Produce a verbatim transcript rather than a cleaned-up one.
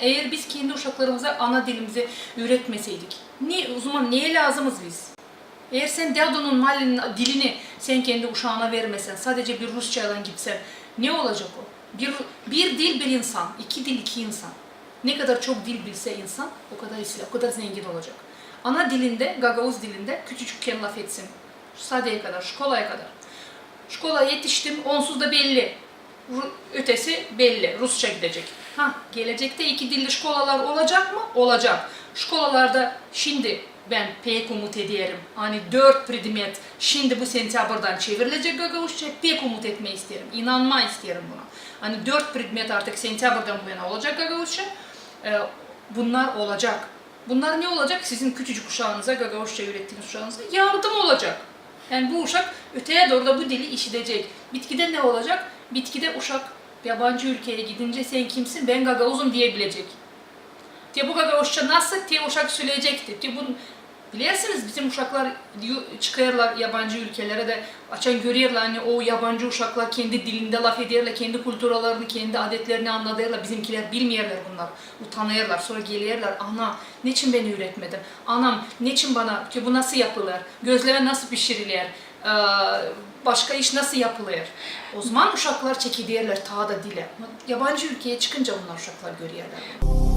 Eer biz kendi uşaklarımıza ana dilimizi üüretmeseydik, ne, o zaman neyä lääzımız biz? Eer sän dädunun, mallinin dilini sän kendi uşaana vermesän, sadecä bir rusçaylan gitsän, ne olacek o? Bir, bir dil, bir insan, iki dil, iki insan. Ne kadar çok dil bilsä insan, o kadar islää, o kadar zengin olacek. Ana dilindä, gagauz dilindä küçücükkän lafetsin. Sadeyä kadar, şkolaya kadar. Şkolaya etiştim, onsuz da belli. Ru-, ötesi belli, rusça gidecek. Ha, gelecektä iki dilli şkolalar olacek mı? Olacek. Şkolalarda şindi bän pek umut ederim, ani dört predmet şindi bu sentyabrdan çevirilecek gagauzçaya, pek umut etmää isteerim, inanmaa isteerim buna. Ani dört predmet artık sentyabrdan bu yana olacek gagauzça. E, bunnar olacek. Bunnar ne olacek? Sizin küçücük uşaanıza, gagauzça üürettiiniz uşaanıza yardım olacek. Yani bu uşak öteyä dooru da bu dili işidecek. Bitkidä ne olacek? Bitkidä uşak yabancı ülkeyä gidincä, sän kimsin? Bän gagauzum deyebilecek. Te bu gagauzça nasıl? Te uşak söleyecekti. Te bu, bilersiniz, bizim uşaklar yu-, çıkêrlar yabancı ülkelerä dä, açan görerlär, ani o yabancı uşaklar kendi dilindä lafederlär, kendi kulturalarını, kendi adetlerini annadêrlar, bizimkilär bilmeerlär bunnar, utanêrlar, sora gelerlär, ana, neçin bän üüretmedim? Anam, neçin bana, te bu nasıl yapılêr? Gözlemä nasıl pişiriler? E, başka iş nasıl yapılêr? O zaman uşaklar çekederlär taa da dilä. Yabancı ülkeyä çıkınca bunnar uşaklar görerlär.